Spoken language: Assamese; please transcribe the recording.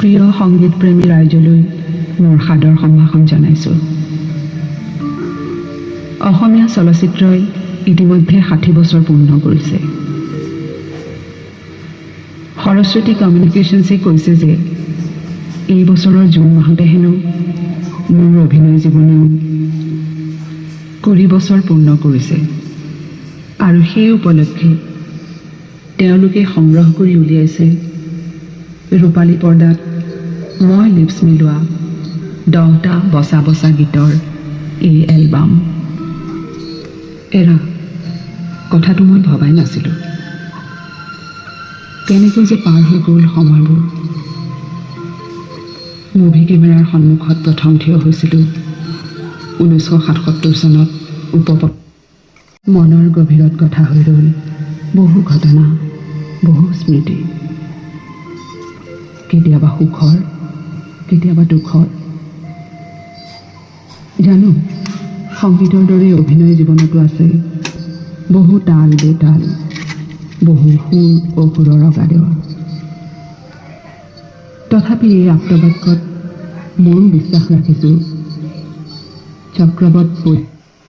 প্ৰিয় সংগীতপ্ৰেমী ৰাইজলৈ মোৰ সাদৰ সম্ভাষণ জনাইছোঁ। অসমীয়া চলচ্চিত্ৰই ইতিমধ্যে 60 বছৰ পূৰ্ণ কৰিছে। সৰস্বতী কমিউনিকেশ্যনছে কৈছে যে এই বছৰৰ জুন মাহতে হেনো মোৰ অভিনয় জীৱনেও 20 বছৰ পূৰ্ণ কৰিছে আৰু সেই উপলক্ষে তেওঁলোকে সংগ্ৰহ কৰি উলিয়াইছে ৰূপালী পৰ্দাত মই লিপছ মিলোৱা 10টা বচা বচা গীতৰ এই এলবাম। এৰা, কথাটো মই ভবাই নাছিলোঁ। কেনেকৈ যে পাৰ হৈ গ'ল সময়বোৰ! মুভি কেমেৰাৰ সন্মুখত প্ৰথম থিয় হৈছিলোঁ 1977 চনত। মনৰ গভীৰত কথা হৈ ৰ'ল বহু ঘটনা, বহু স্মৃতি, কেতিয়াবা সুখৰ, কেতিয়াবা দুখৰ। জানো, সংগীতৰ দৰে অভিনয় জীৱনতো আছে বহু তাল বেতাল, বহু সুৰ অসুৰৰ অগাদেৱা। তথাপি এই আপ্তবাক্যত ময়ো বিশ্বাস ৰাখিছোঁ, চক্ৰৱৎ